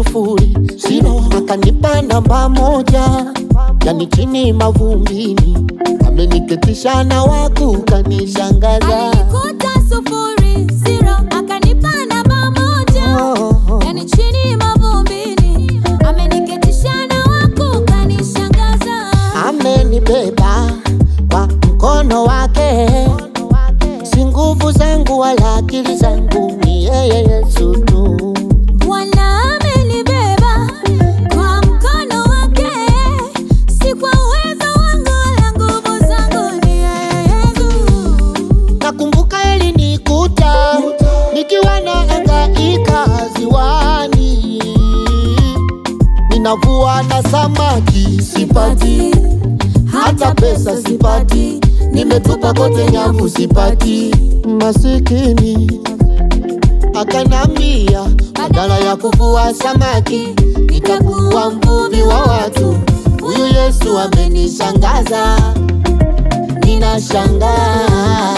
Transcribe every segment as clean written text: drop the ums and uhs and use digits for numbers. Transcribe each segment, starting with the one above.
0, akanipa namba 1, yani chini mavumbini, ameniketisha na wakuu kanishangaza. Alinikuta 0, akanipa namba 1, yani chini mavumbini, ameniketisha na wakuu kanishangaza. Amenibeba kwa mkono wake, si nguvu zangu wala akili zangu, ni yeye Yesu tu. Bwana amenibeba kwa mkono wake, si kwa uwezo wangu wala nguvu zangu, ni yeye Yesu. Nakumbuka alinikuta nikiwa nahangaika ziwani, ninavua na samaki sipati, hata pesa sipati, nimetupa kote nyavu sipati. Masikini akanambia, badala ya kuvua samaki nitakuwa mvuvi wa watu. Huyu Yesu amenishangaza, ninashangaa.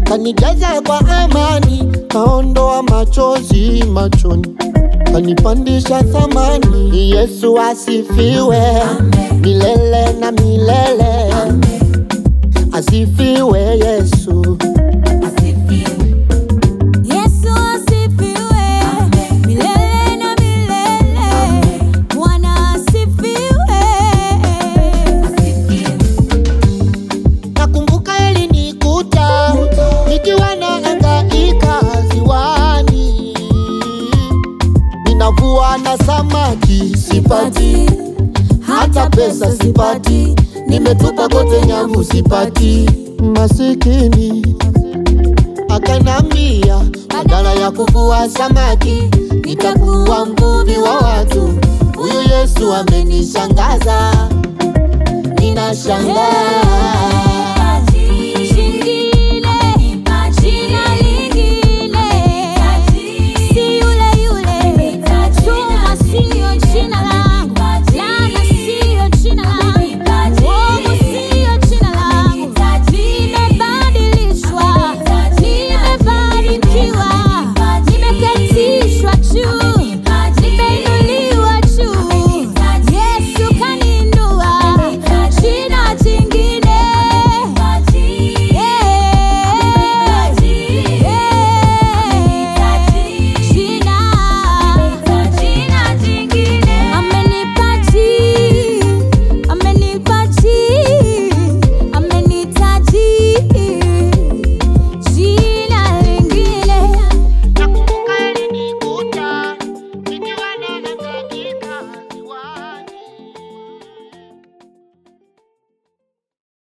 Kanijaza kwa amani, kaondoa machozi machoni, kanipandisha thamani. Yesu asifiwe milele na milele. Amen. Asifiwe Yesu. Yesu asifiwe milele na milele. Bwana asifiwe. Nakumbuka alinikuta nikiwa nahangaika ziwani, ninavua na samaki sipati, hata pesa sipati, nimetupa kote nyavu sipati. Masikini akanambia, badala ya kuvua samaki nitakuwa mvuvi wa watu. Huyu Yesu amenishangaza, ninashangaa.